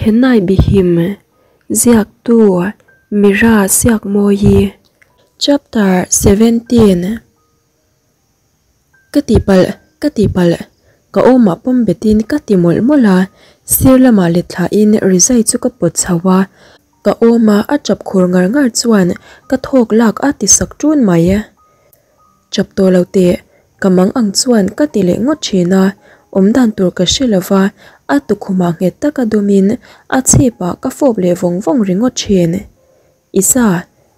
Thenai Bihim, Ziaktu, Mira Siakmawi. Chapter 17 Ka tihpalh, ka tihpalh, ka awmah pawm betin ka ti mawlh mawlh a, sir lamah let thlain rizai chu ka pawt chho a, ka awma a chap khur ngar ngar chuan ka thawk lak a ti sak ṭun mai. Chap tawh lo teh, ka mang ang chuan ka ti leh ngawt thin a, awm dan tur ka hre lo va, a tukhumah nghet taka dumin a chhipah ka fawp leh vawng vawng ringawt thin. Isa,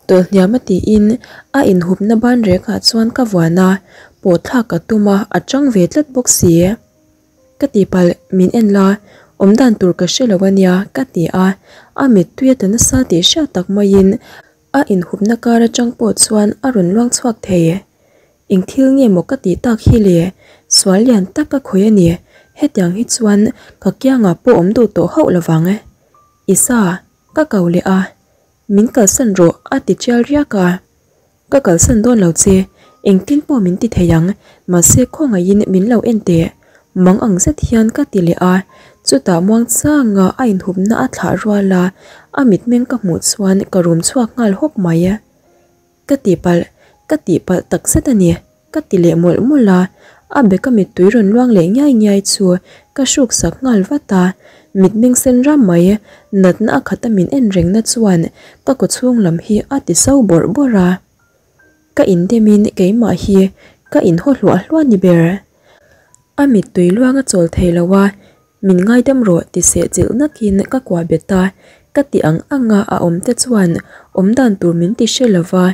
tawlhniam a tiin a inhupna ban rekah chuan ka vuan a, pawhthlak ka tum a, a chang ve tlat bawk si. Ka tihpalh, min en la, awm dan tur ka hre lo a nia, ka ti a, a mittui a ta nasa tih hriat tak maiin A inhupna kar atang pawh chuan a rawn luang chhuak thei. Eng thil nge maw ka tih tak hi le? Sual lian tak ka khawih a ni. Hetiang hi chuan ka kiangah pawh awm duh tawh hauh lovang. Isa, ka ko leh a. Min kalsan rawh a ti tial riak a. Ka kalsan dawn lo che, engtin pawh min ti thei ang, mahse khawngaihin min lo en teh. Mang ang zet hian ka ti leh a, chutah muangchanga a inhupna a thlah rual a, a mitmeng ka hmuh chuan ka rum chhuak nghal hawk mai. Ka tihpalh, ka tihpalh tak zet a ni, ka ti leh mawlh mawlh a, a beka mittui rawn luang leh ngiai ngiai chu ka hruk sak nghal vat a, mitmeng sen ram mai, natna a khata min en rengna chuan ka kawchhung lam hi a ti so bawrh bawrh a. Ka indemin keimah hi ka inhaw hluah hluah ni ber. A mittui luang a chawl thei lo a, min ngaidam rawh ti seh chilh nakin ka kuah bet a, ka ti ang ang a a awm te chuan awm dan tur min ti hre lo va,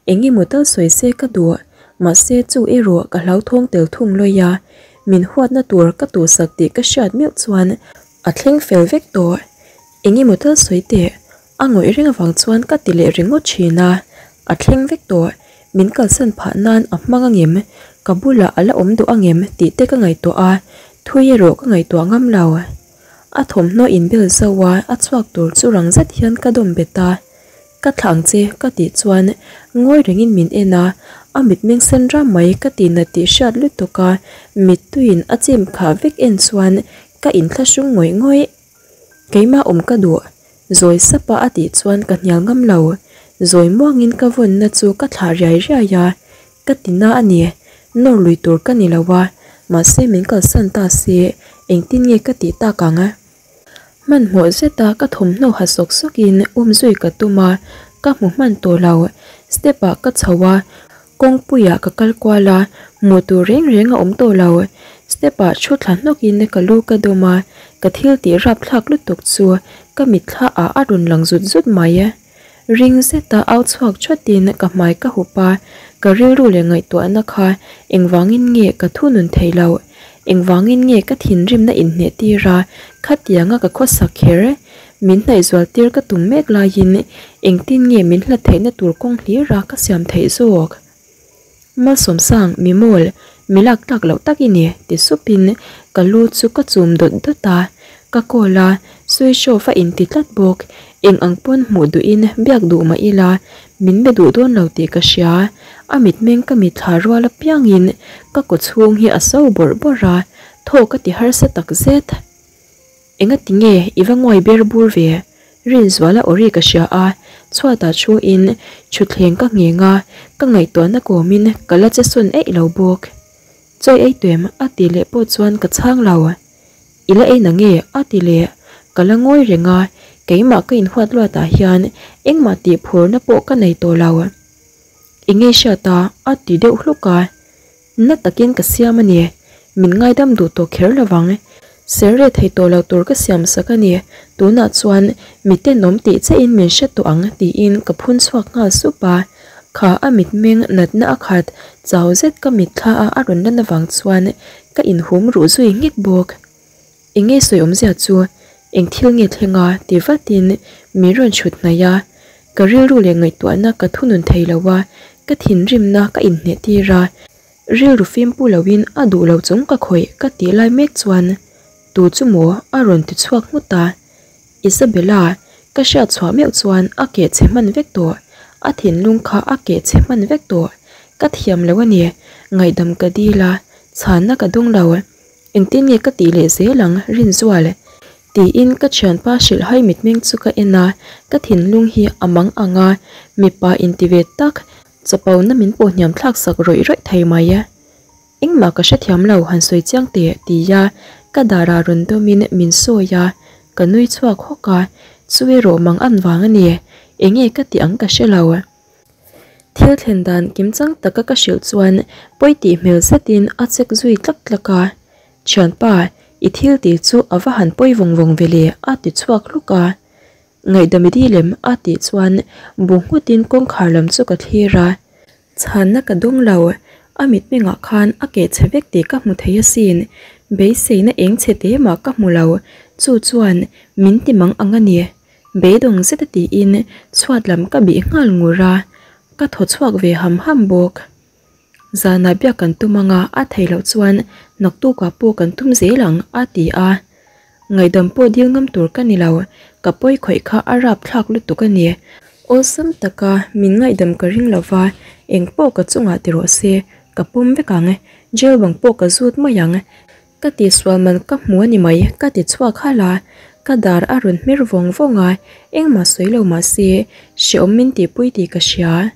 eng emaw tal sawi se ka duh, mahse chu erawh ka hlauthawng tel thung lawi a, min huatna tur ka tuhsak tih ka hriat meuh chuan a thleng fel vek tawh. Eng emaw tal sawi teh, A ngawih reng avang chuan ka ti leh ringawt thin a, a thleng vek tawh, min kalsan phah nan a hmang angem, ka bulah a la awm duh angem tih te ka ngaihtuah a, thui erawh ka ngaihtuah ngam lo. A thawmhnaw inbel zo a, a chhuak tur chu rang zet hian ka dawm bet a, Ka thlah ang che ka tih chuan ngawi rengin min en a, a mitmeng sen ram mai ka tih nat tih hriat lutuk a, mittuiin a chim khah vek en chuan ka inthlahrung ngawih ngawih. Keimah awm ka duh, zawi sapa a tih chuan ka hnial ngam lo. Zawi muangin ka vawnna chu ka thlah riai riai a, ka ti na a ni, nawr lui tur ka ni lo a, mahse min kalsan ta se engtin nge ka tih tak ang? Hmanhmawh zeta ka thawmhnaw ha sawk sawkin um zui ka tum a, ka hmu hman tawh lo. Step ah ka chho a, Kawngpuiah ka kal kual a, hmuh tur reng reng a awm tawh lo. Step ah thu thla hnawkin ka lu ka dawm a, ka thil tih rapthlak lutuk chu ka mitthla ah a rawn lang zut zut mai. Ring zeta au chhuak thatin ka hmai ka hup a, ka rilru leh ngaihtuahna kha engvangin nge ka thunun theih loh? Engvangin nge ka thinrimna inhneh tir a, khatianga ka khawsak kher? Min hnaihzual tir ka tum mek laiin engtin nge min hlat theihna tur kawng hlira ka siam theih zawk? Malsawmsang, mi mawl, mi lak tlak loh tak i ni, ti supin ka lu chu ka chum dawt dawt a. Ka call a, switch off a inti tlat bawk. Eng ang pawn hmuh duhin biak duh mah ila, min be duh dawn lo tih ka hria. A mitmeng ka mitthla rual apiangin ka kawchhung hi a so bawrh bawrh a, thaw ka ti harsa takzet. Engati nge i va nguai ber bur ve? Rinzuala aw ri ka hria a, chhuatah thu in thutthleng ka ngheng a, ka ngaihtuahna kawmin ka la che sawn eih lo bawk. Chawi ei tuem a tih leh pawh chuan ka chhang lo. I la ei na nge? a ti leh. Ka la ngawi reng a, keimah ka inhuat luatah hian engmah tih phurna pawh ka nei tawh lo. I ngei hriat a? a ti deuh hluk a. Na takin ka siam a ni. Min ngaidam duh tawh kher lovang. Serre thei tawh lo tur ka siam sak a ni. Tunah chuan mi tenawm tih chiahin min hre tawh ang tiin ka phun chhuak nghal sup a. Kha a mitmeng natna a khat chau zet ka mitthla a a rawn lan avang chuan ka inhum ruh zui nghek bawk. Enge sawi awmzia chu eng thil nge thleng a ti vatin min rawn chhut hnaih a, ka rilru leh ngaihtuahna ka thunun thei lo a, ka thinrimna ka inhneh tir a, rilru fimpu loin a duh lo chung ka khawih ka tih lai mek chuan tu chu maw a rawn ti chhuak nghut a, Isabella ka hriat chhuah meuh chuan a keh chhe hman vek tawh, a thinlung kha a keh chhe hman vek tawh, ka thiam lo a ni, ngaihdam ka dil a, chhanna ka dawng lo. Engtin nge ka tih leh zel ang Rinzual? Tiin ka thianpa hrilh hai mitmeng chu ka en a, ka thinlung hi a mang ang a, mipa inti ve tak chapo na min pawh hniam thlak sak rawih rawih thei mai. Engmah ka hrethiam lo han sawi chiang teh tia ka darah rawn dawmin min sawi a, ka nui chhuak hawk a, chu erawh mang an vang a ni, enge ka tih ang ka hre lo. Thil thlen dan kimchang taka ka hrilh chuan pawi tih hmel zetin a chek zui tlak tlak a, Thianpa, i thil tih chu a va han pawi vawng vawng ve le a ti chhuak hluk a. Ngaihdami dilem a tih chuan bu nghutin kawngkhar lam chu ka thlir a. Chhanna ka dawng lo, a mitmengah khan a keh chhe vek tih ka hmu thei asin, beiseina eng chhe te mah ka hmu lo, chu chuan min ti mang ang a ni. Beidawng zeta tiin chhuat lam ka bih nghal ngur a, ka thaw chhuak ve ham ham bawk. Zanah biak kan tum anga a theih loh chuan naktukah pawh kan tum zel ang a ti a. Ngaihdam pawh dil ngam tur ka ni lo, ka pawi khawih kha a rapthlak lutuk a ni. Awlsam taka min ngaihdam ka ring lo va, eng pawh ka chungah ti rawh se, ka pawm vek ang, jail bang pawh ka zut mai ang. Ka tihsual man ka hmu a ni mai, ka ti chhuak halh a, ka dar a rawn hmer vawng vawng a, engmah sawi lo mah se, hreawm min tihpui tih ka hria.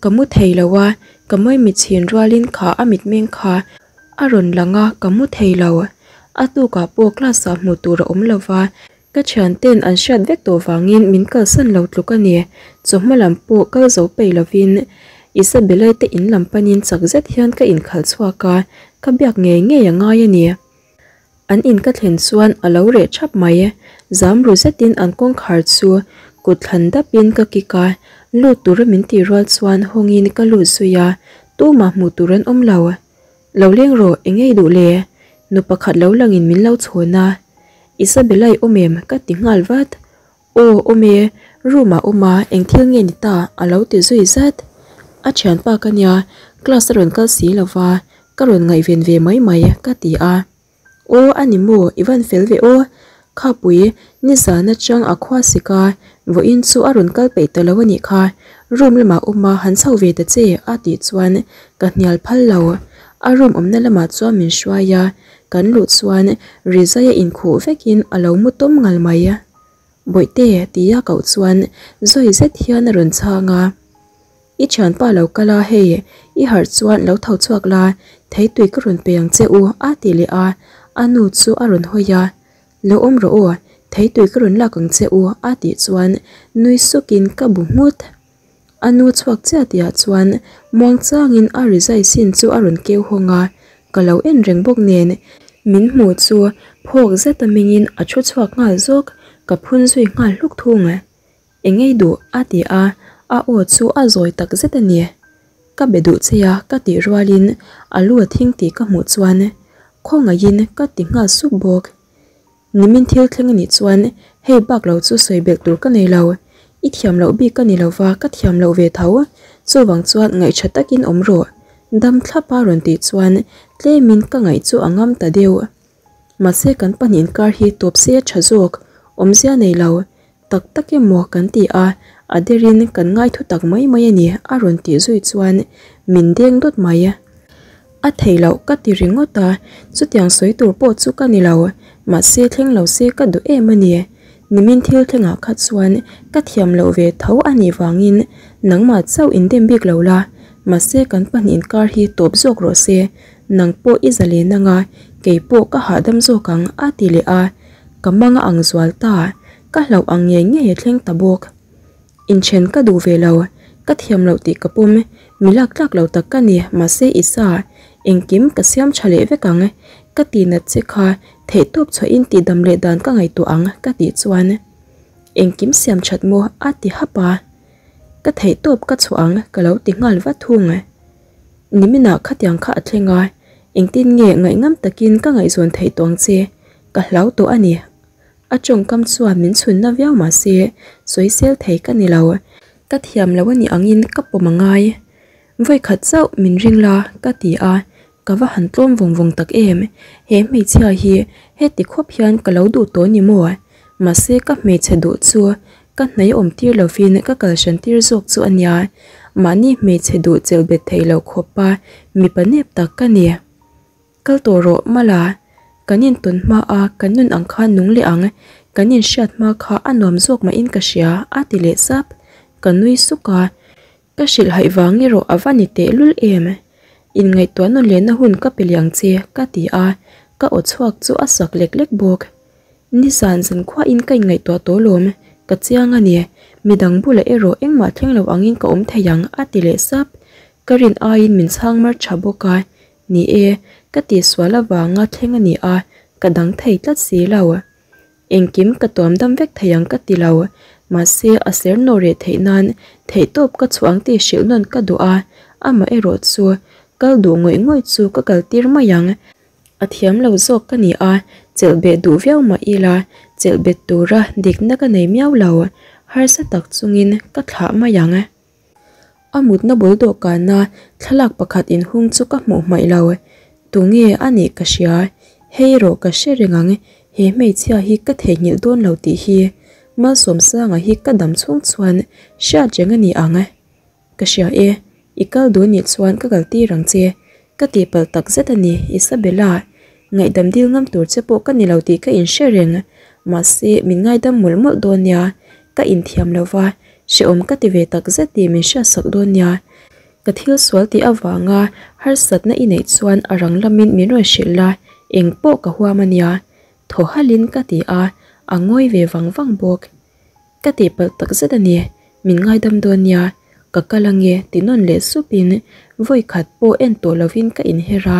Ka mu thei lo a, ka mawimi chhin rualin kha a mitmeng kha a rawn lang a, ka mu thei lo. A tukah pawh class ah hmuh tur a awm lo va, ka thianten an hriat vek tawh vangin min kalsan lo tluk a ni. Chawhma lam pawh kal zo peih lovin Isabella-i te in lam panin chak zet hian ka inkhalh chhuak a, ka biak ngei ngei a ngai a ni. An in ka thlen chuan a lo reh thap mai. Zam ru zetin an kawngkhar chu kut thlan dapin ka kik a, lut tura min tih rual chuan hawngin ka lut zui a, tumah hmuh tur an awm lo. Lo leng rawh, eng ei duh le? Nu pakhat lo langin min lo chhawn a. Isabella i awm em? ka ti nghal vat. Aw, awm e, room ah awm a, eng thil nge ni ta? a lo ti zui zat. A thianpa ka nia, class a rawn kal si lo va, ka rawn ngaihven ve mai mai, ka ti a. Aw, a ni maw, i van fel ve aw. Khapui, nizan atang a khua sik a, vawiin chu a rawn kal peih ta lo a nih kha, room lamah awm a, han chho ve ta che, a tih chuan ka hnial phal lo. A room awmna lamah chuan min hruai a, kan luh chuan rizai a inkhuh vekin a lo mu tawm ngal mai. Bawihte, tia koh chuan zawi zet hian a rawn chhang a. I thianpa lo kal a, hei, i harh chuan lo tho chhuak la, theitui ka rawn pe ang che u, a ti leh a, a nu chu a rawn hawi a. Lo awm rawh aw, theitui ka rawn lak ang che u, a tih chuan nui sukin ka bu nghut. A nu chhuak chiah tihah chuan muangchangin a rizai sin chu a rawn keu hawng a, ka lo en reng bawk nen min hmuh chu phawk zet a mingin a thu chhuak nghal zawk, ka phun zui nghal hluk thung. Eng ei duh? a ti a, a aw chu a zawi tak zet a ni. Ka be duh che a ka tih rualin a lu a thing tih ka hmuh chuan khawngaihin ka ti nghal sup bawk. Nimin thil thleng a nih chuan hei bak lo chu sawi belh tur ka nei lo. I thiam loh bik ka ni lo va, ka thiam loh ve tho. Chuvang chuan ngaihṭha takin awm rawh. Dam thlap a rawn tih chuan tlemin ka ngaih chu a ngam ta deuh. Mahse kan pahnih inkar hi tawp se a ṭha zawk, awmzia nei lo. Tak tak emaw kan ti a, a derin kan ngai thu tak mai mai a ni a rawn tih zui chuan min deng dawt mai. A thei loh ka ti ringawt a, chutiang sawi tur pawh chu ka ni lo, mahse thleng lo se ka duh em a ni. Nimin thil thlengah kha chuan ka thiam loh ve tho a nih vangin nangmah chauh indem bik lo la, mahse kan pahnih inkar hi tawp zawk rawh se, nang pawh i zalen anga kei pawh ka hahdam zawk ang a ti leh a, ka mang a ang zual ta, ka hlauh ang ngei ngei a thleng ta bawk. Inthen ka duh ve lo, ka thiam loh tih ka pawm, mi lak tlak lo tak ka ni, mahse i sa, engkim ka siam tha leh vek ang, ka ti nat che kha theihtawp chhuahin tihdam leh dan ka ngaihtuah ang ka tih chuan engkim siam that maw a ti hap a, ka theihtawp ka chhuah ang ka lo ti nghal vat thung. Niminah khatiang kha a thleng a, engtin nge ngaihngam takin ka ngaihzawn theih tawh ang che, ka hlau tawh a ni. A tawngkam chuan min chhunna viau mah se, sawisel thei ka ni lo. Ka thiam lo a nih angin ka pawm a ngai. Vawikhat chauh min ring la, ka ti a, ka va han tlawm vawng vawng tak em. He hmeichhia hi heti khawp hian ka lo duh tawh ni maw? Mahse ka hmeichhe duh chu ka hnai awm tir lovin ka kal hran tir zawk chu a nia. Mahni hmeichhe duh chelh bet thei lo khawpa mipa nep tak ka ni. Kal tawh rawh Mala. Kan intawn hma a kan nun ang kha nung leh ang, kan inhriat hma kha a nuam zawk mahin ka hria a ti leh sap. Ka nui suk a, ka hrilh haih vang erawh a va ni tehlul em. Inngaihtuah nawn lehna hun ka pe leh ang che ka ti a, ka aw chhuak chu a sak lek lek bawk. Nizan zankhuain ka inngaihtuah tawh lawm, ka chiang a ni. Midang bulah erawh engmah thleng lo angin ka awm thei ang a ti leh sap. Ka rin aiin min chhang mar tha bawk a, ni e, ka tihsual avanga thleng a ni a, ka dang thei tlat si lo. Engkim ka tuam dam vek thei ang ka ti lo, mahse a ser nawh reh theih nan theihtawp ka chhuah ang tih hrilh nawn ka duh a, amaherawh chu kal duh ngawih ngawih chu ka kal tir mai ang. A thiam lo zawk ka ni a, chelh beh duh viau mah ila chelh bet tura dikna ka nei miau lo, harsa tak chungin ka thlah mai ang. A mutna bul dawhkana thlalak pakhat inhung chu ka hmuh hmaih lo. Tunge a nih ka hria, hei erawh ka hre reng ang, he hmeichhia hi ka theihnghilh dawn lo tih hi. Malsawmsanga hi ka dam chhung chuan hriat reng a ni ang. Ka hria e, i kal duh nih chuan ka kal tir ang che. Ka tihpalh tak zet a ni, Isabella. Ngaihdam dil ngam tur che pawh ka ni lo tih ka inhre reng. Mahse, min ngaidam mawlh mawlh dawn nia. Ka inthiam lo va, hrehawm ka ti ve tak zet tih min hriatsak dawn nia. Ka thil sual tih avanga harsatna i neih chuan a rang lamin min rawn hrilh la, eng pawh ka huam a nia. Thaw halhin ka ti a, a ngawi ve vang vang bawk. Ka tihpalh tak zet a ni, min ngaidam dawn nia, ka kal ange ti nawn leh supin vawi khat pawh en tawh lovin ka inher a.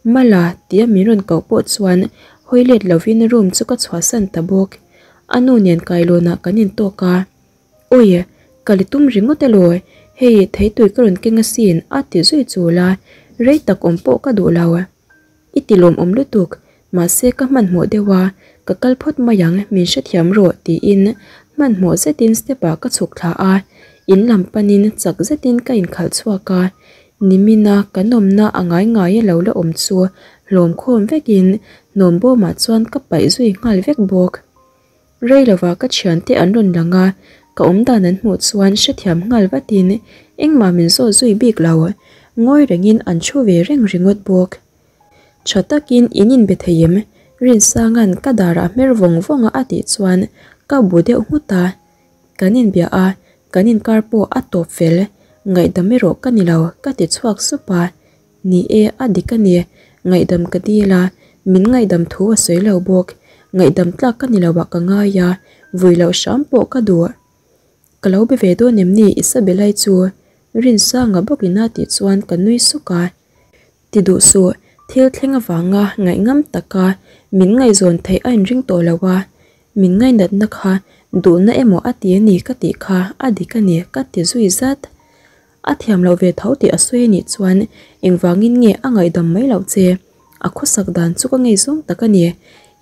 Mala tia min rawn koh pawh chuan hawi let lovin room chu ka chhuahsan ta bawk. A nu nen kailawnah kan intawk a, Awi, ka li tum ringawt elaw, hei theitui ka rawn keng asin a ti zui chul a, rei tak awm pawh ka duh lo. I ti lawmawm lutuk, mahse ka hmanhmawh deuh a, ka kal phawt mai ang, min hrethiam rawh tiin hmanhmawh zetin step ah ka chhuk thla a, in lam panin chak zetin ka inkhalh chhuak a, nimina kan awmna a ngai ngai a lo la awm chu hlawm khawm vekin hnawm bawmah chuan ka paih zui nghal vek bawk. Rei lovah ka thiante an rawn lang a, ka awmdan an hmuh chuan hrethiam nghal vatin engmah min zawt zui bik lo, ngawi rengin an thu ve reng ringawt bawk. Tha takin in inbe thei em? Rinsanga'n ka darah hmer vawng vawng a a tih chuan ka bu deuh nghut a. Kan inbia a, kan inkar pawh a tawp fel, ngaihdam erawh ka ni lo ka ti chhuak sup a. Ni e, a dik a ni. Ngaihdam ka dil a, min ngaihdam thu a sawi lo bawk. Ngaihdam tlak ka ni lo ah ka ngai a, vui loh hram pawh ka duh. Ka lo be ve dawn em ni Isabella-i chu? Rinsanga bawkin a tih chuan ka nui suk a. Ti duh suh, thil thleng avanga ngaihngam taka min ngaihzawn theih a inring tawh lo a, min ngainatna kha duhna emaw a ti a ni ka tih kha a dik a ni ka ti zui zat. A thiam loh ve tho tih a sawi a nih chuan engvangin nge a ngaihdam mai loh che? A khawsak dan chu ka ngei zawng tak a ni.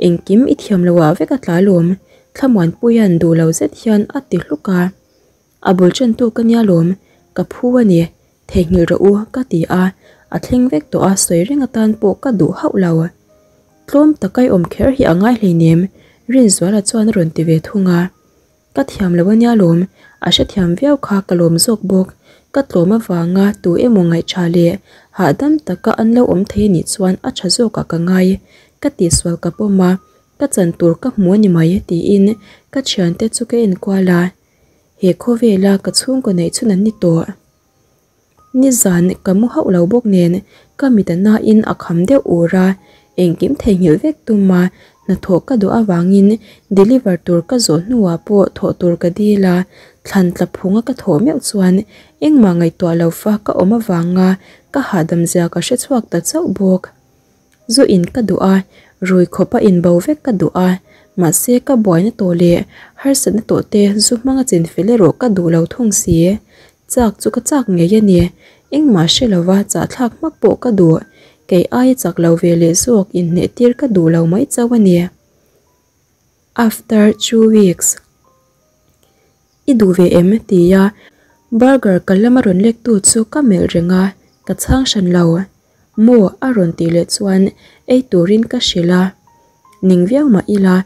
Engkim i thiam loh ah vek a tla lawm. Thlamuanpuia'n duh lo zet hian a ti hluk a. A bul ṭantu ka nia lawm, ka phu a ni. Theihnghilh rawh u ka ti a, a thleng vek tawh a sawi reng atan pawh ka duh hauh lo. Tlawm taka i awm kher hi a ngai hleinem, Rinzuala chuan a rawn ti ve thung a. Ka thiam lo ania lawm, a hrethiam viau kha ka lawm zawk bawk. Ka tlawm avanga tu emaw ngaihṭha leh hahdam taka an lo awm thei anih chuan a ṭha zawkah ka ngai. Ka tihsual ka pawm a, ka chan tur ka hmu a ni mai tiin ka ṭhiante chu ka enkual a. He khawvela ka chhungkaw neih chhun an ni tawh. Nizan ka mu hauh lo bawk nen ka mit a nain a kham deuh ur a, engkim theihnghilh vek tum a, hnathawh ka duh avangin deliver tur ka zawh hnuah pawh thawh tur ka dil a, thlan tla phunga ka thawh meuh chuan engmah ngaihtuah lo fa ka awm avanga ka hahdam zia ka hre chhuak ta chauh bawk. Zu in ka duh a, rui khawpa in bo vek ka duh a, mahse ka buaina tawh leh harsatna tawh te zu hmanga chin fel erawh ka duh lo thung si. Chak chu ka chak ngei a ni, engmah hre lova chahthlak hmak pawh ka duh, kei aia chak lo ve leh zawk inhneh tir ka duh lo mai chauh a ni. After two weeks. I duh ve em? Tia burger ka lama rawn lek tu chu ka melh reng a, ka chhang hran lo. Maw? A rawn tih leh chuan ei turin ka hrilh a, ning viau mah ila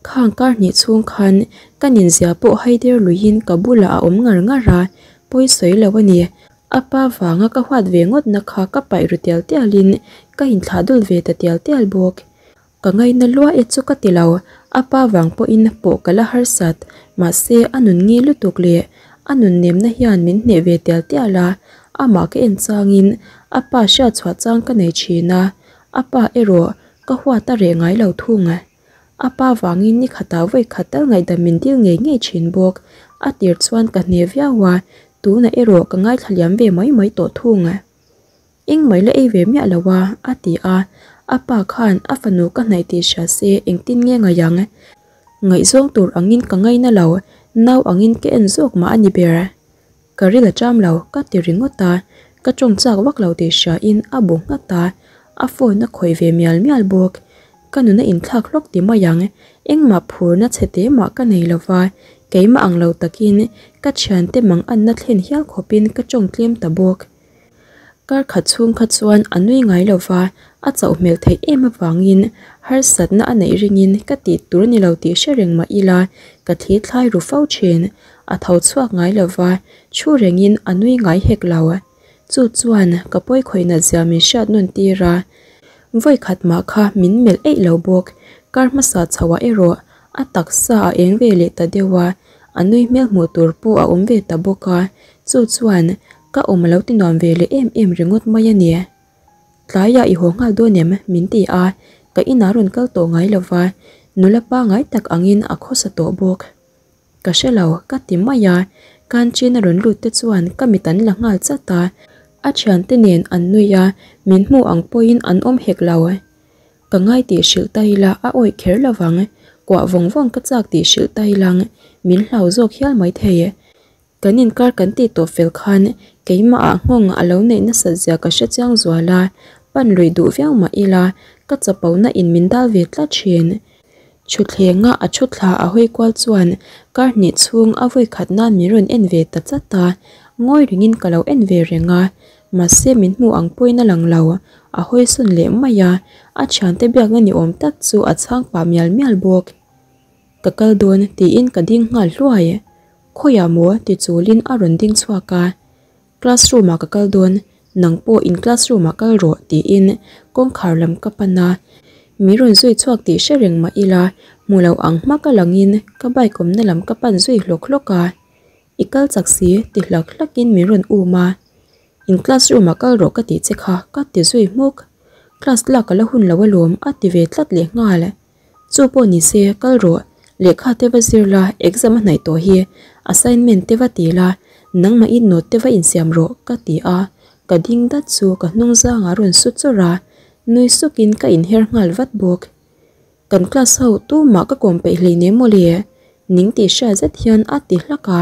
khang kar hnih chhung khan ka ninzia pawh haider luiin ka bulah a awm ngar ngar a, pawi sawi lo a ni. A pa vanga ka huat ve ngawtna kha ka paih ru tial tialin ka inthlah dul ve ta tial tial bawk. Ka ngaina lua e chu ka ti lo, a pa vang pawhin pawh ka la harsat, mahse a nun ngi lutuk leh a nun nemna hian min hneh ve tial tial a, amah ka en changin a pa hriatchhuah chang ka nei thin a, a pa erawh ka huat a reh ngai lo thung. A pa vangin ni khatah vawi khat tal ngaihdam min dil ngei ngei thin bawk, a tir chuan ka hne viau a, tunah erawh ka ngaithla liam ve mai mai tawh thung. Engmah la ei ve miah lo a, a ti a. A pa khan a fanu ka hnaih tih hria se engtin nge ngaih ang? Ngaihzawng tur angin ka ngaina lo, nau angin ka en zawk mah a ni ber. Ka ril a cham lo, ka ti ringawt a. Ka tawng chak vak lo tih hriain a bu nghat a, a phone a khawih ve mial mial bawk. Ka nun a inthlak hlawk ti mai ang, engmah phurna chhe te mah ka nei lo va, keimah ang lo takin ka thiante mang anna thlen hial khawpin ka tawng tlem ta bawk. Kar khat chhung kha chuan a nui ngai lo va, a chauh hmel theih em avangin harsatna a neih ringin ka tih tur a ni lo tih hre reng mah ila ka thli thlai ru fo thin. A tho chhuak ngai lo va, thu rengin a nui ngai hek lo. Chu chuan ka pawi khawih nat zia min hriat nawn tir a, vawi khat mah kha min melh eih lo bawk. Kar hmasa chhoah erawh a taksa a eng ve leh ta deuh a, a nui hmel hmuh tur pawh a awm ve ta bawk a, chu chuan Ka awm a lo ti nuam ve leh em em ringawt mai a ni. Tlaiah i haw nghal dawn em? min ti a, ka inah rawn kal tawh ngai lo va, nula pangai tak angin a khawsa tawh bawk. Ka hre lo, ka ti mai a, Kanchin a rawn lut te chuan ka mit an la nghal chat a, a thiante nen an nui a, min hmu ang pawhin an awm hek lo. Ka ngai tih hrilh ta ila a awih kher lo vang, kuah vawng vawng ka chak tih hrilh ta ilang min hlau zawk hial maithei. Kan inkar kan tih tawh fel khan keimahah nghawng a lo neih nasat zia ka hre chiang zual a, pan luih duh viau mah ila ka chapona in min dal ve tlat thin. Thuthlenga a thu thla a hawi kual chuan kar hnih chhung a vawi khat nan min rawn en ve ta chat a, ngawi ringin ka lo en ve reng a, mahse min hmu ang pawhin a lang lo, a hawi sawn leh mai a, a thiante biakna ni awm tak chu a chhang pah mial mial bawk. Ka kal dawn tiin ka ding nghal hluai. Khawiah maw? ti chulin a rawn ding chhuak a. Classroom ah ka kal dawn, nang pawh in classroom ah kal rawh tiin kawngkhar lam ka pan a. Min rawn zui chhuak tih hre reng mah ila, hmu lo ang hmak a langin ka bike awmna lam ka pan zui hlawk hlawk a. I kal chak si ti hlak hlakin min rawn um a. In classroom ah kal rawh ka tih che kha ka ti zui hmuk. Class lak a la hun lo alawm a ti ve tlat lehnghal. Chu pawh ni se, kal rawh, lehkha te va zir la, exam a hnaih tawh hi, assignment te va ti la, nangmahin note te va insiam rawh, ka ti a, ka ding dat chu ka hnung zangah rawn su chawrh a, nui sukin ka inher nghal vat bawk. Kan class ho tumah ka kawm peih hleinem mawle, ning tih hriat zet hian a ti hlak a.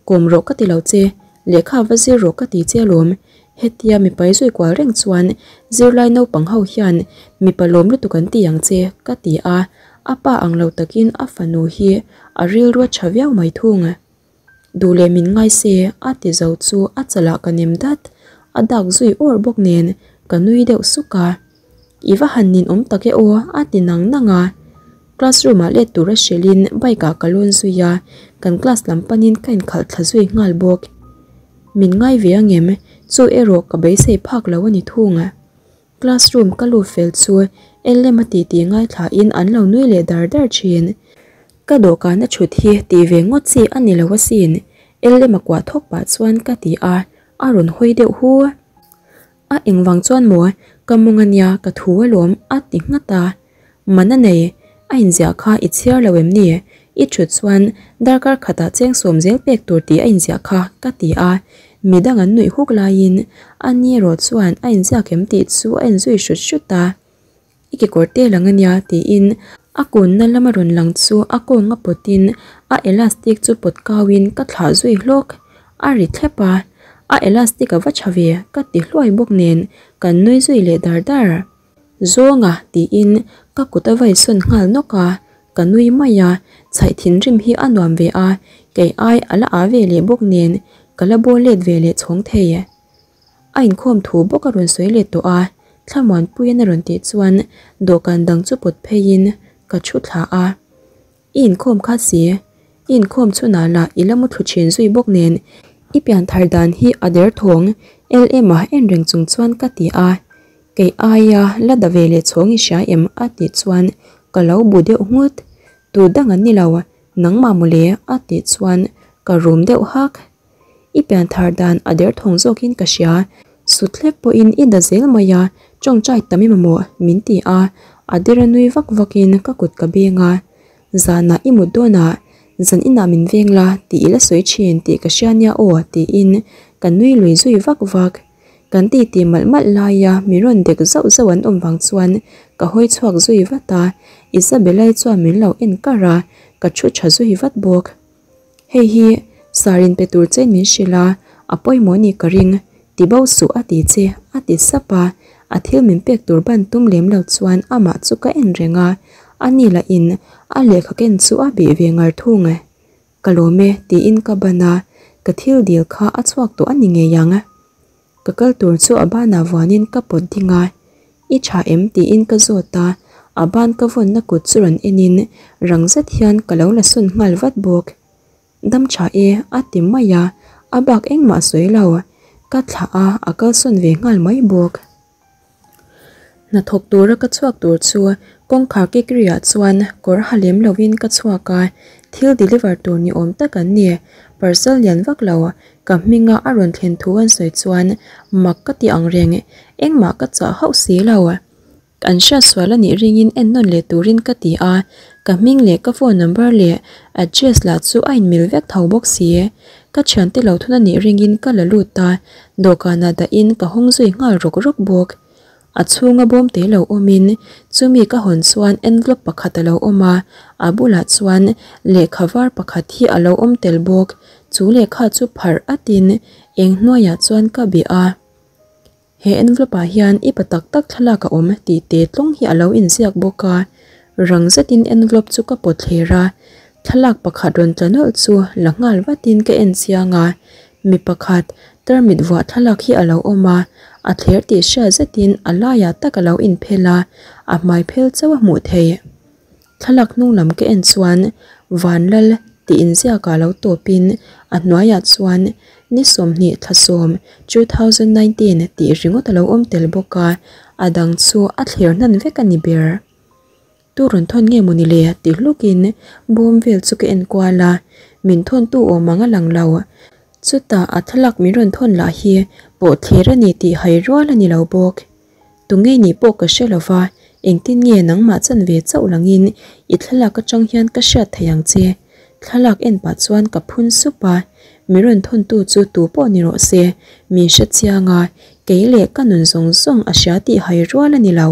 Kawm rawh ka ti lo che, lehkha va zir rawh ka ti che alawm. Hetia mipa i zui kual reng chuan zirlai naupang ho hian mipa lawm lutuk an ti ang che ka ti a, a pa ang lo takin a fanu hi a rilru a tha viau mai thung. Duh leh min ngai se a ti zo chu a chalah ka nem dat, a dak zui awr bawk nen ka nui deuh suk a. I va han ninawm tak e aw a ti nang nang a. Classroom ah let tura hrilhin bike ah ka lawn zui a, kan class lam panin ka inkhalh thla zui nghal bawk. Min ngai ve angem? Chu erawh ka beisei phak lo a ni thung. Classroom ka lut fel chu LM a titi ngaithlain an lo nui leh dar dar thin. Ka dawhkan a thut hi tih ve ngawt chi a ni lo asin, LM a kuah thawk pah chuan ka ti a, a rawn hawi deuh hu. A engvang chuan maw ka mawng a nia ka thu alawm a ti nghat a. Man a nei, a inziah kha i chhiar lo em ni? I thut chuan darkar khatah cheng sawm zel pek tur tih a inziah kha ka ti a. Midang an nuih huk laiin a ni erawh chuan a inziak em tih chu a enzui hrut hrut a. I kekawr te lang a nia tiin a kunna lama rawn lang chu a kawnga pawtin a elastic chu pawt kauin ka thlah zui hlawk. A ri thlep a, a elastic a va tha ve ka ti hluai bawk nen kan nui zui leh dar dar. Zawnga tiin ka kut a vai sawn nghal nawk a, ka nui mai a, chhaih thinrim hi a nuam ve a, kei ai a la a ve leh bawk nen ka la bawl let ve leh chhawng thei. A inkhawm thu bawk a rawn sawi leh tawh a, Thlamuanpuiin a rawn tih chuan dawhkan dang chu pawt pheiin ka thu thla a. I inkhawm kha si, i inkhawm chhunah lah i la muthlu thin zui bawk nen i pian thar dan hi a derthawng LM-a en reng chung chuan ka ti a. Kei aia la da ve leh chhawng i hria em? A tih chuan ka lo bu deuh nghut. Tu dang an ni lo, nangmah mawle a tih chuan ka rum deuh hak. I pian thar dan a derthawng zawkin ka hria, suthlek pawhin i da zel mai a, tawngtai tam i mamawh min ti a, a dera nui vak vakin ka kut ka beng a. Zanah i mut dawnah zan inah min veng la tih i la sawi thin tih ka hria nia aw tiin ka nui lui zui vak vak. Kan titi malh malh laia mi rawn dek zauh zauh an awm vang chuan ka hawi chhuak zui vat a, Isabella-i chuan min lo en kar a, ka thu tha zui vat bawk. Hei hi sar in pe tur chein min hrilh a, a pawimawh ni ka ring, ti bo suh a ti che, a ti sap a, a thil min pek tur ban tum lem lo chuan amah chu ka en reng a, a ni lahin a lehkha ken chu a bih ve ngar thung. Ka lawm e tiin ka ban a, ka thil dil kha a chhuak tawh a ni ngei ang. Ka kal tur chu a banah vuanin ka pawt ding a, I tha em? tiin ka zawt a, a ban ka vawnna kut chu rawn enin rang zet hian ka lo la sawn nghal vat bawk. Dam tha e a ti mai a, a bak engmah sawi lo. Ka thlah a, a kal sawn ve nghal mai bawk. Hnathawk tura ka chhuak tur chu kawngkhar kikriah chuan kawr ha lem lovin ka chhuak a, thil deliver tur ni awm tak an ni. Parcel lian vak lo ka hminga a rawn thlen thu an sawi chuan mak ka ti ang reng, engmah ka chah hauh si lo. An hriat sual a nih ringin en nawn leh turin ka ti a, ka hming leh ka phone number leh address lah chu a inmil vek tho bawk si. Ka thiante lo thun a nih ringin ka la lut a, dawhkanah dahin ka hawng zui nghal rawk rawk bawk. A chhunga bawm te lo awmin chumi ka hawn chuan envelope pakhat a lo awm a, a bulah chuan lehkha var pakhat hi a lo awm tel bawk. Chu lehkha chu pharh atin eng hnuaiah chuan ka bih a. He envelope ah hian i pa tak tak thlalak a awm tih te tlawng hi a lo inziak bawk a, rang zetin envelope chu ka pawt thler a, thlalak pakhat rawn tla nawlh chu la nghal vatin ka en chiang a, mi pakhat tarmit vuah thlalak hi a lo awm a, a thler tih hriat zetin a laiah tak a lo inphel a, a hmai phel chauh a hmuh theih. Thlalak hnung lam ka en chuan Vanlal tih inziakah lo tawpin a hnuaiah chuan ni 20 thla 10, 2019 tih ringawt a lo awm tel bawk a, a dang chu a thlir hnan vek a ni ber. Tu rawn thawn nge mawni le ti hlukin bawm vel chu ka en kual a, min thawntu awm ang a lang lo. Chutah a thlalak min rawn thawn lah hi pawh thlir a ni tih hai rual a ni lo bawk. Tunge nih pawh ka hre lo va, engtin nge nangmah chan ve chauh langin i thlalak atang hian ka hriat thei ang che? Thlalak en pah chuan ka phun sup a, mi rawn thawntu chu tu pawh ni rawh se, min hre chiang a, kei leh ka nun zawng zawng a hria tih hai rual a ni lo.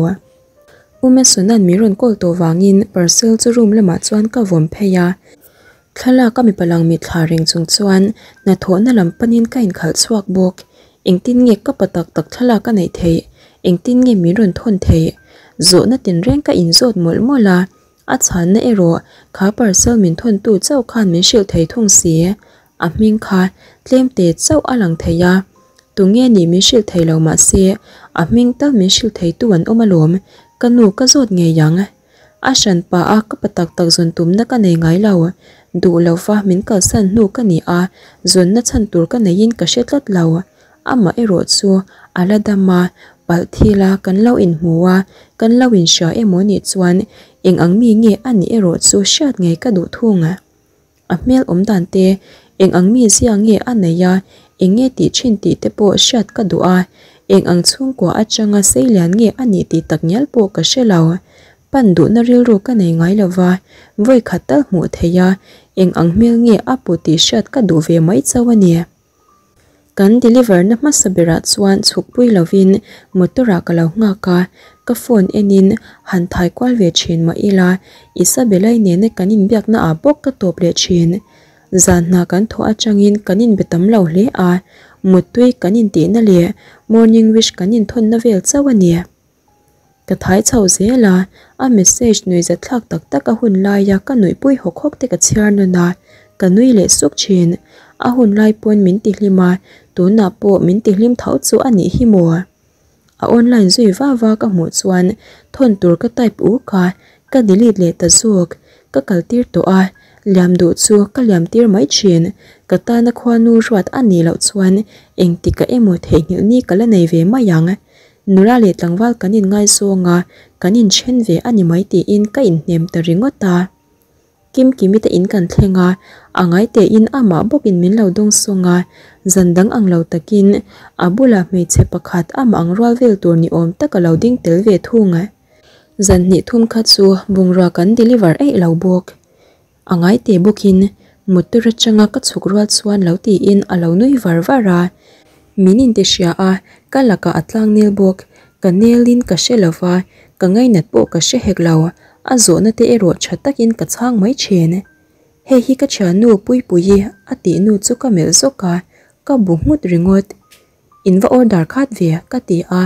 U Mason-a'n min rawn call tawh vangin parcel chu room lamah chuan ka vawm phei a, Thlalak a mipa lang mitthla reng chung chuan hnathawhna lam panin ka inkhalh chhuak bawk. Engtin nge ka pa tak tak thlalak a neih theih? Engtin nge min rawn thawn theih? Zawhna tinreng ka inzawt mawlh mawlh a, a chhanna erawh kha parcel min thawntu chauh khan min hrilh thei thung si. A hming kha tlemte chauh a lang thei a, tunge nih min hrilh thei lo mah se a hming tal min hrilh theitu an awm alawm, ka nu ka zawt ngei ang. A hran pah a ka pa tak tak zawn tumna ka nei ngai lo. Duh lo va min kalsan hnu ka ni a, zawnna chhan tur ka neiin ka hre tlat lo. Amah erawh chu a la dam a, palh thil a kan lo inhmu a, kan lo inhria emaw nih chuan eng ang mi nge a nih erawh chu hriat ngei ka duh thung. A hmel awm dan te, eng ang mi zia nge a nei a, eng nge tih thin tih te pawh hriat ka duh a, eng ang chhungkua atanga sei lian nge a nih tih tak ngial pawh ka hre lo. Pan duhna rilru ka nei ngai lo va, vawi khat tal hmuh theih a, eng ang hmel nge a pu tih hriat ka duh ve mai chauh a ni. Kan deliver na hmasa berah chuan chhukpui lovin motor ah ka lo nghak a, ka phone enin han thai kual ve thin mah ila Isabella-i nena kan inbiakna ah bawk ka tawp leh thin. Zan hna kan thawh atangin kan inbe tam lo hle a, muttui kan intihna leh morning wish kan inthawnna vel chauh a ni. Ka thai chho zel a, a message nui zat thlak tak tak a hun laia ka nuihpui hawk hawk te ka chhiar nawn a, ka nui leh suk thin. A hun lai pawn min ti hlim a, tunah pawh min ti hlim tho chu a nih hi maw? A online zui va va ka hmuh chuan thawn tur ka type uk a, ka delete leh ta zawk. Ka kal tir tawh a, liam duh chu ka liam tir mai thin. Ka tana khuanu ruat a nih loh chuan engtikah emaw theihnghilh ni ka la nei ve mai ang. Nula leh tlangval kan inngaizawng a, kan inthen ve a ni mai tiin ka inhnem ta ringawt a. Kimkimi te in kan thleng a, a ngai tein amah bawkin min lo dawng sawng a, zan dang ang lo takin a bulah hmeichhe pakhat amah ang rual vel tur ni awm tak a lo ding tel ve thung. Zan hnih thum kha chu bungrua kan deliver eih lo bawk. A ngai te bawkin motor atanga ka chhuk rual chuan lo tiin a lo nui var var a. Min inti hria a, ka lakah a tlang nel bawk. Ka nelin ka hre lo va, ka ngainat pawh ka hre hek lo. A zawhna te erawh tha takin ka chhang mai thin. Hei hi ka thiannu Puipuii a tih nu chu ka melh zawk a, ka bu nghut ringawt. In va order khat ve ka ti a,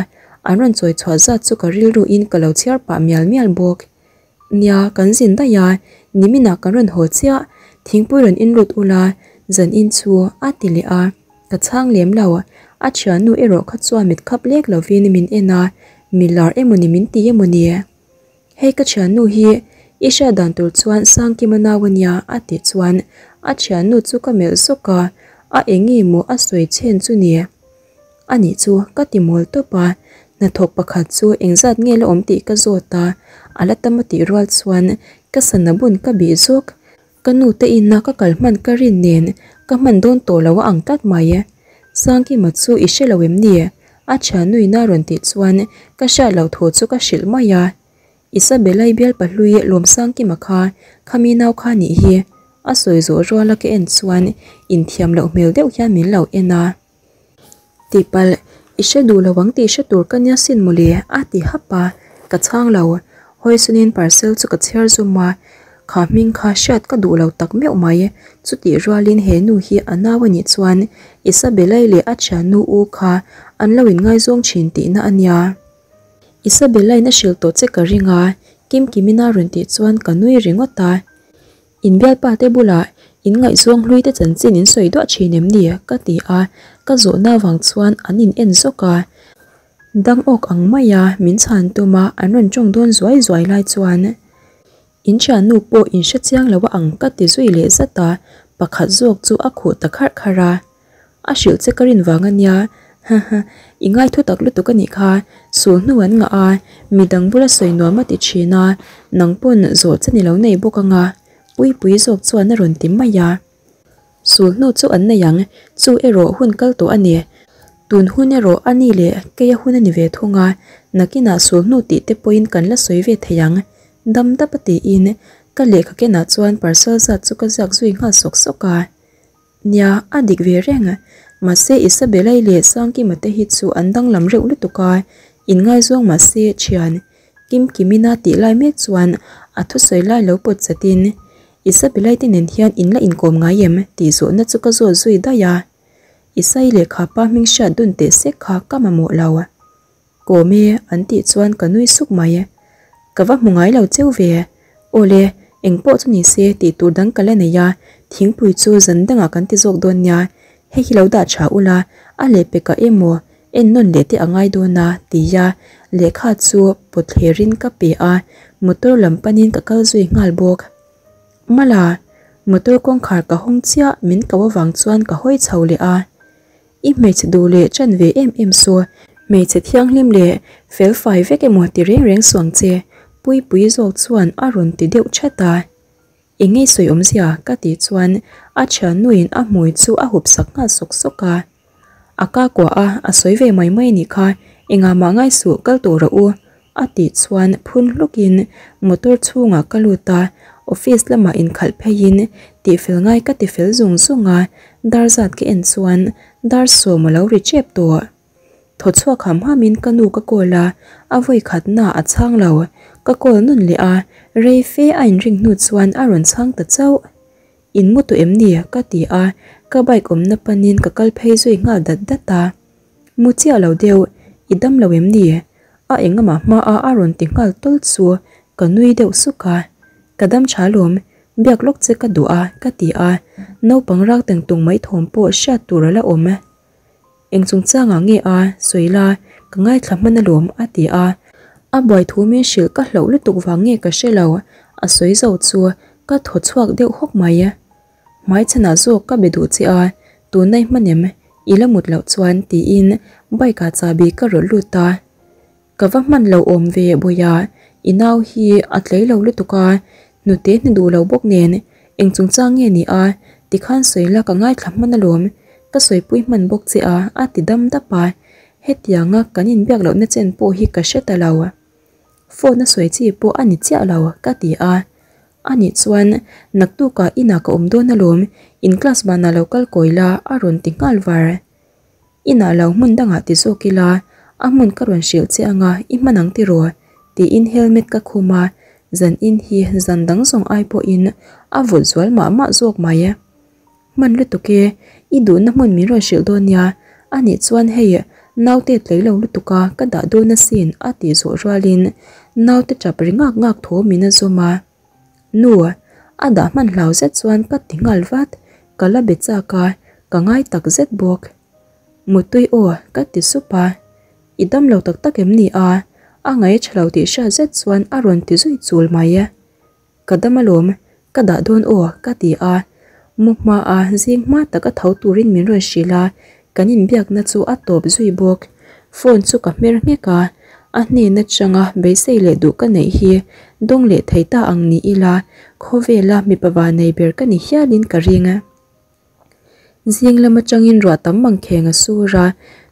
an rawn chawi chhuah zat chu ka rilruin ka lo chhiar pah mial mial bawk. Nia, kan zin daih a, niminah kan rawn haw chiah, thingpui rawn inlut ula, zan in chu a ti leh a, ka chhang lem lo, a thiannu erawh kha chuan mit khap lek lovin min en a, mi lar emaw ni min ti emaw ni? Hei ka thiannu hi i hriat dan tur chuan Sangkima nau a nia a tih chuan a thiannu chu ka melh zawk a, a eng nge maw a sawi chhen chu ni? A nih chu ka ti mawl tawp a, hnathawk pakhat chu engzat nge la awm tih ka zawt a, a la tam a tih rual chuan ka sana bun ka bih zawk. Ka nu te ina ka kal hman ka rin nen ka hman dawn tawh lo a ang tlat mai. Sangkima chu i hre lo em ni? A thiannuina rawn tih chuan ka hriat loh thu chu ka hrilh mai a. Isabella-i bial pahlui Lawmsangkima kha khami nau kha nih hi. A sawi zawh ruala ka en chuan inthiam loh hmel deuh hian min lo en a. Tihpalh, i hre duh lo ang tih hre tur ka nia sin mawle a ti hap a, ka chhang lo. Hawisanin parcel chu ka chhiar zum a, kha hming kha hriat ka duh lo tak meuh mai. Chutih rualin he nu hi a nau a nih chuan Isabella-i leh a thiannu u kha an lo inngaizawng thin tihna a nia. Isabella-in a hrilh tawh che ka ring a, Kimkimina rawn tih chuan ka nui ringawt a. In bialpa te bulah in ngaihzawng hlui te chanchin in sawi duah thin em ni? ka ti a, ka zawhna avang chuan an in en zawk a. Dang awk ang maia min chhan tum a an rawn tawng dawn zuai zuai lai chuan in thiannu pawh in hre chiang lo a ang ka ti zui leh zat a, pakhat zawk chu a khuh ta kharh kharh a. A hrilh che ka rin vang a nia, haha, i ngai thu tak lutuk a nih kha, sul hnu an ngah a, midang bula sawi nuam a ti thin a, nang pawn zawh che ni lo nei bawk ang a, Puipui zawk chuan a rawn ti mai a. Sul hnu chu an nei ang, chu erawh hun kal tawh a ni. Tun hun erawh a ni leh keia hun a ni ve thung a, nakinah sul hnu tih te pawhin kan la sawi ve thei ang, dam dap a tiin ka lehkha kenah chuan parcel zat chu ka ziak zui nghal sawk sawk a. Nia, a dik ve reng. Mahse Isabella-i leh Sangkima te hi chu an danglam reuh lutuk a, inngaizawng mahse thian Kimkimina tih lai mek chuan a thusawi lai lo pawt chatin Isabella-i te nen hian in la inkawm ngai em tih zawhna chu ka zawt zui daih a. Isai leh Khapa hming hriat dun teh sek kha ka mamawh lo. Kawm e an tih chuan ka nui suk mai. Ka va hmu ngai lo cheu ve. Awle, eng pawh chu ni se tih tur dang ka la nei a, thingpui chu zan dangah kan ti zawk dawn nia. Hei hi lo dah tha ula, a lehpekah emaw en nawn leh te a ngai dawn a, tia lehkha chu pawtthlerin ka pe a, motor lam panin ka kal zui nghal bawk. Mala, motor kawngkhar ka hawng chiah min ko avang chuan ka hawi chho leh a. I hmeichhe duh leh chan ve em em saw, hmeichhe thianghlim leh fel fai vek emaw ti reng reng suang che, Puipui zawk chuan a rawn ti deuh that a. I ngei sawi awmzia ka tih chuan a thiannuin a hmui chu a hup sak nghal sawk sawk a. A ka kuah a, a sawi ve mai mai nih kha, engah mah ngai suh kal tawh rawh u a tih chuan phun hlukin motor chhungah ka lut a, office lamah inkhalh pheiin tihfel ngai ka tifel zung zung a, dar zat ka en chuan dar sawm a lo ri tep tawh. Thaw chhuak ham hamin ka nu ka call a, a vawi khatna a chhang lo, ka call nawn leh a, rei fe a inring hnu chuan a rawn chhang ta chauh. In mu tawh em ni? ka ti a, ka bike awmna panin ka kal phei zui nghal dat dat a. Mu chiah lo deuh, i dam lo em ni? A engama hma a a rawn ti nghal tawl chu ka nui deuh suk a. Ka dam tha lawm, biak lawk che ka duh a ka ti a, naupang rak teng tung mai thawm pawh hriat tur a la awm. Eng chungchangah nge a sawi la, ka ngaithla hman alawm a ti a. A buai thu min hrilh ka hlauh lutuk vang nge ka hre lo, a sawi zo chu ka thaw chhuak deuh hawk mai. Hmaichhanah zawk ka be duh che a, tunai hmanem i la mut loh chuan tiin bike ah chahbi ka rawlh lut a. Ka va hman lo awm ve Bawia, i nau hi a tlei lo lutuk a, hnute hni duh lo bawk nen eng chungchang nge ni a, tikhan sawi la ka ngaithla hman alawm, ka sawipui hman bawk che a a ti dam dap a, hetianga kan inbiak lohna chen pawh hi ka hre ta lo. Phone a sawi chi pawh a ni chiah lo ka ti a, Anih chuan naktukah inah ka awm dawn alawm, in class banah lo kal kawi la a rawn ti nghal var. Inah lo hmun dangah ti zawk ila, a hmun ka rawn hrilh che anga i hman ang tiraw? tiin helmet ka khum a, zan in hi zan dang zawng ai pawhin a vawt zual mah mah zawk mai. Hman lutuk e, i duhna hmun min rawn hrilh dawn nia, anih chuan hei naute tlei lo lutuk a ka dah dawn asin a tih zawh rualin naute tap ri ngak ngak tho min a zawm a. Nu, a dah hman hlau zet chuan ka ti nghal vat, ka la be chak a, ka ngai tak zet bawk. Mutui aw ka ti sup a, i dam lo tak tak em ni a? A ngaih tha lo tih hriat zet chuan a rawn ti zui chul mai. Ka dam alawm, ka dah dawn aw ka ti a, mu hma a zing hma tak a tho turin min rawn hrilh a, kan inbiakna chu a tawp zui bawk. Phone chu ka hmer nghek a, a hnen atanga beisei leh duh ka neih hi dawng leh thei ta ang ni ila khawvela mipa vanei ber ka ni hialin ka ring. Zing lam atangin ruah tam mangkheng a sur a,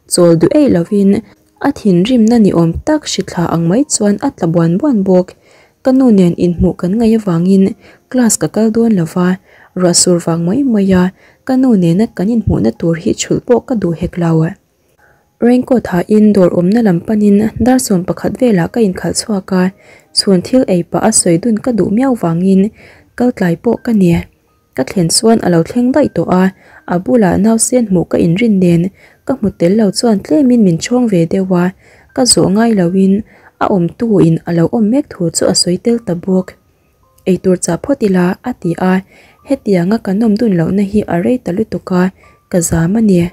chawl duh eih lovin a thinrimna ni awm tak hrithla ang mai chuan a tla buan buan bawk. Ka nu nen inhmuh kan ngaih avangin class ka kal dawn lo va, ruah sur vang mai mai a ka nu nena kan inhmuhna tur hi chhulh pawh ka duh hek lo. Raincoat hahin dawr awmna lam panin dar 11 velah ka inkhalh chhuak a, chhun thil ei pah a sawi dun ka duh miau vangin kal tlai pawh ka ni. Ka thlen chuan a lo thleng daih tawh a, a bulah nausen hmuh ka inrin nen ka hmu tel lo chuan tlemin min chhawng ve deuh a, ka zawh ngai loin a awmtu in a lo awm mek thu chu a sawi tel ta bawk. Eitur chah phawt ila a ti a, hetianga ka nawm dun lohna hi a rei ta lutuk a, ka zam a ni.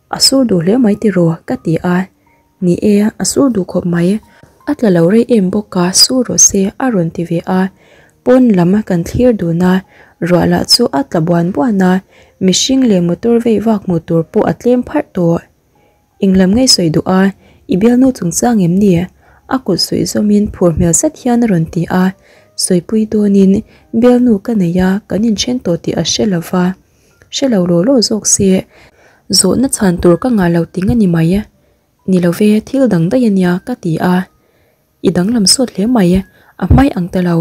A sur duh hle mai tiraw ka ti a, ni e a sur duh khawp mai, a tla lo rei em bawk a sur rawh se a rawn ti ve a, pawn lam kan thlir dun a, ruah lah chu a tla buan buan a, mihring leh motor vei vak hmuh tur pawh a tlem pharh tawh. Englam ngei sawi duh a, i bialnu chungchang em ni? A kut suih zawmin phur hmel zet hian a rawn ti a, sawipui dawnin bialnu ka nei a kan inthen tawh tih a hre lova. Hre lo law law zawk se, zawhna chhan tur ka ngah lo ting a ni mai. Ni lo ve, thil dang daih a nia ka ti a. I danglam sawt hle mai, a hmai ang ta lo,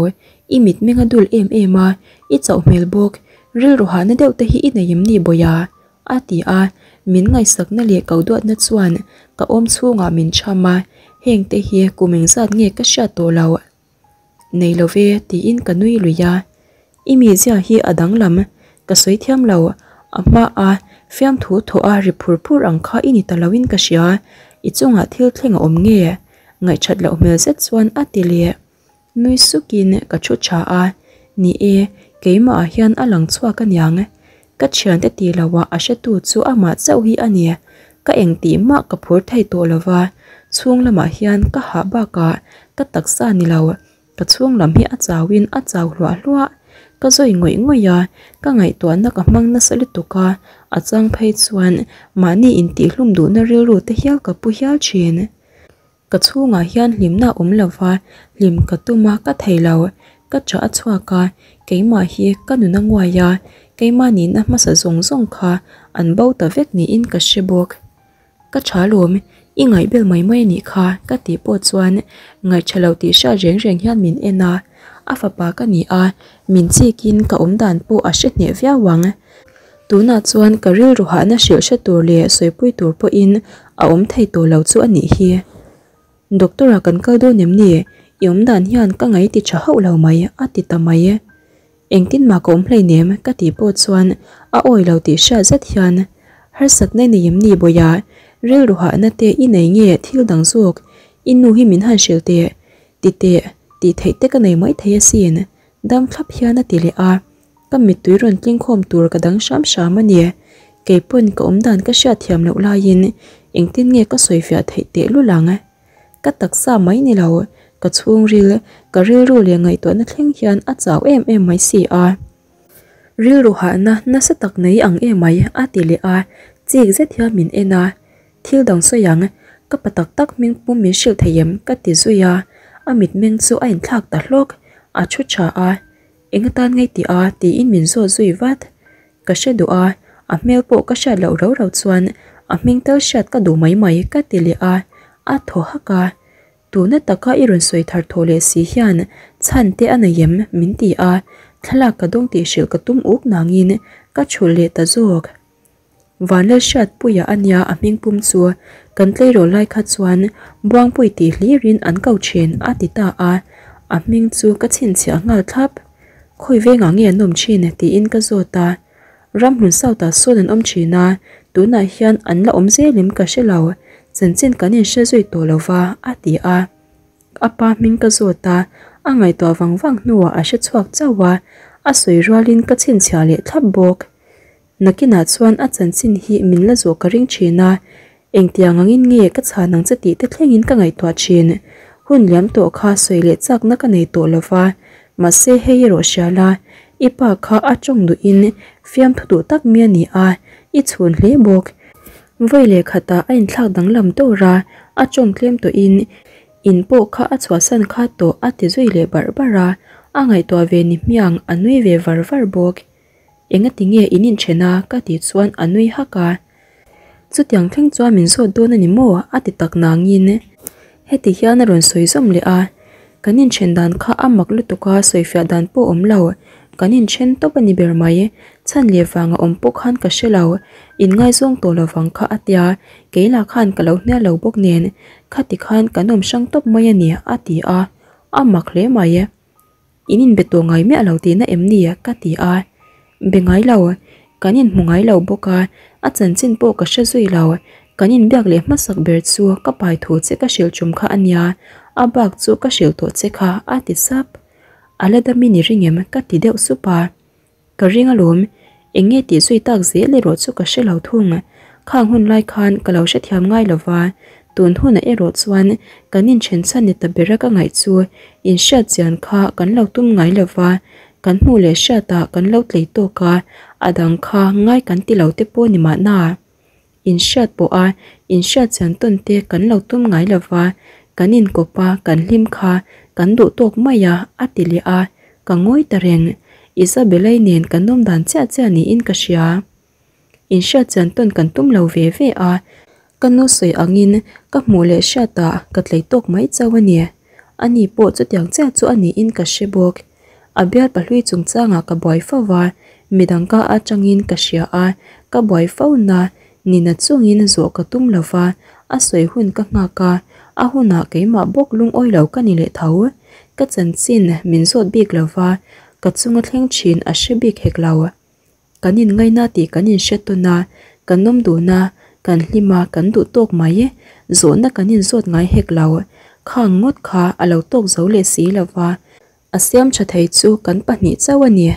i mitmeng a dul em em a, i chauh hmel bawk, rilru hahna deuh te hi i nei em ni Bawia? a ti a, min ngaihsakna leh ko duatna chuan ka awm chhungah min cham a, heng te hi kum engzat nge ka hriat tawh lo. Nei lo ve tiin ka nui lui a, I mizia hi a danglam, ka sawi thiam lo, a hma a fiamthu thawh a ri phur phur ang kha i ni ta loin ka hria, i chungah thil thleng a awm nge? Ngaihṭhat loh hmel zet chuan a ti leh. Nui sukin ka thu ṭha a, ni e, keimah ah hian a lang chhuak aniang. Ka thiante ti lo a a hretu chu amah chauh hi a ni. Ka engtih mah ka phur thei tawh lo va, chhung lamah hian ka hah bakah ka taksa ni lo, ka chhung lam hi a chauin a chau hluah hluah. Ka zawi ngawih ngawih a, ka ngaihtuahna ka hmang nasa lutuk a, a chang phei chuan mahni intihhlum duhna rilru te hial ka pu hial thin. Ka chhungah hian hlimna a awm lo va, hlim ka tum a, ka thei lo. Ka tha a chhuak a, keimah hi ka nun a nguai a, keimah nihna hmasa zawng zawng kha an bo ta vek niin ka hre bawk. Ka tha lawm, i ngaihbel mai mai a nih kha ka tih pawh chuan ngaihṭha lo tih hriat reng reng hian min en a, a fapa ka ni a, min chikin ka awmdan pawh a hre hneh viau ang. Tunah chuan ka rilru hahna hrilh hre tur leh sawipui tur pawhin a awm thei tawh lo chu a nih hi. Doctor ah kan kal dawn em ni? I awm dan hian ka ngaih ti tha hauh lo mai a ti ta mai. Engtin mah ka awm hleinem ka tih pawh chuan a awi lo tih hriat zet hian harsatna i nei em ni Bawia? Rilru hahna te i nei nge thil dang zawk? I nu hi min han hrilh teh ti teh tih theih te ka nei mai thei asin dam thlap hian a ti leh a. Ka mittui rawn tlingkhawm tur ka dang hram hram a ni. Keipawn ka awmdan ka hriat thiam loh laiin engtin nge ka sawifiah theih tehlul ang? Ka taksa mai ni lo, ka chhungril, ka rilru leh ngaihtuahna thleng hian a chau em em mai si a. Rilru hahna nasa tak nei ang em mai a ti leh a, chik zet hian min en a. Thil dang sawi ang, Ka pa tak tak hming pum min hrilh thei em? Ka ti zui a, a mitmeng chu a inthlak ta hlawk, a thu tha a, Eng atan ngei tih a? Tiin min zawt zui vat. Ka hre duh a, a hmel pawh ka hriat loh rau rau chuan a hming tal hriat ka duh mai mai ka ti leh a, a thaw hak a. Tuna taka i rawn sawi thar thaw leh si hian chhan te a nei em? Min ti a, thlalak ka dawng tih hrilh ka tum uk nangin ka chhulh leh ta zawk. Vanlalhriatpuia a nia a hming pum chu kan tleirawl lai kha chuan Buangpui tih hlirin an ko thin a ti ta a, a hming chu ka chhinchhiah nghal thlap. Khawi vengah nge an awm thin tiin ka zawt a, Ramhlun South ah sawn an awm thin a, tunah hian an la awm zelim ka hre lo, chanchin kan inhre zui tawh lo va a ti a. A pa hming ka zawt a, a ngaihtuah vang vang hnuah a hre chhuak chauh a, a sawi rualin ka chhinchhiah leh thlap bawk. Nakinah chuan a chanchin hi min la zawh ka ring thin a, engtiang angin nge ka chhan ang che tih te thlengin ka ngaihtuah thin. Hun liam tawh kha sawi leh chakna ka nei tawh lo va, mahse hei erawh hria la, i pa kha a tawng duhin fiamthu duh tak mi a ni a, i chhun hle bawk. Vawi leh khatah a inthlak danglam dawr a, a tawng tlem tawhin in pawh kha a chhuahsan kha tawh a ti zui leh barh barh a, a ngaihtuah ve ni hmiang a nui ve var var bawk. Engati nge in inthen a? ka tih chuan a nui hak a. Chutiang thleng chuan min zawt dawn a ni maw? a ti tak nangin heti hian a rawn sawi zawm leh a, Kan inthen dan kha a mak lutuk a, sawifiah dan pawh awm lo. Kan inthen tawp a ni ber mai. Chhan leh vanga awm pawh khan ka hre lo. Inngaizawng tawh lovang kha a tia, kei lah khan ka lo hnial lo bawk nen, khati khan kan awm hrang tawp mai a ni, a ti a, a mak hle mai. In inbe tawh ngai miah lo tihna em ni? ka ti a. Be ngai lo, kan inhmu ngai lo bawk a, a chanchin pawh ka hre zui lo. Kan inbiak leh hmasak ber chu ka pai thu che ka hrilh tum kha a nia, a bak chu ka hrilh tawh che kha, a ti sap. A la dam i ni ring em? ka ti deuh sup a. Ka ring alawm, eng nge tih zui tak zel erawh chu ka hre lo thung. Khang hun lai khan ka lo hrethiam ngai lo va, tun hunah erawh chuan kan inthen chhan ni ta bera ka ngaih chu inhriat chian kha kan lo tum ngai lo va, kan hmuh leh hriatah kan lo tlei tawk a, a dang kha ngai kan ti lo te pawh ni mahna. Inhriat pawh a, inhriat chian tawn te kan lo tum ngai lo va, kan inkawp a, kan hlim kha kan duh tawk mai a, a ti leh a, ka ngawi ta reng. Isabella-i nen kan awm dan chiah chiah niin ka hria. Inhriat chian tawn kan tum lo ve ve a, ka nu sawi angin ka hmuh leh hriatah ka tlei tawk mai chauh a ni. Ani pawh chutiang chiah chu a niin ka hre bawk. A bial pahlui chungchangah ka buai fo va, midang ka atangin ka hria a, ka buai fo na, nina chungin zawh ka tum lo va, a sawi hun ka nghak a, a hunah keimah bawk lungawi lo ka ni leh tho. Ka chanchin min zawt bik lo va, ka chunga thleng thin a hre bik hek lo. Kan inngaina tih kan inhre tawn a, kan awm dun a, kan hlim a, kan duh tawk mai. Zawhna kan inzawt ngai hek lo. Khang ngawt kha a lo tawk zo leh si lo va, a siam tha thei chu kan pahnih chauh a ni.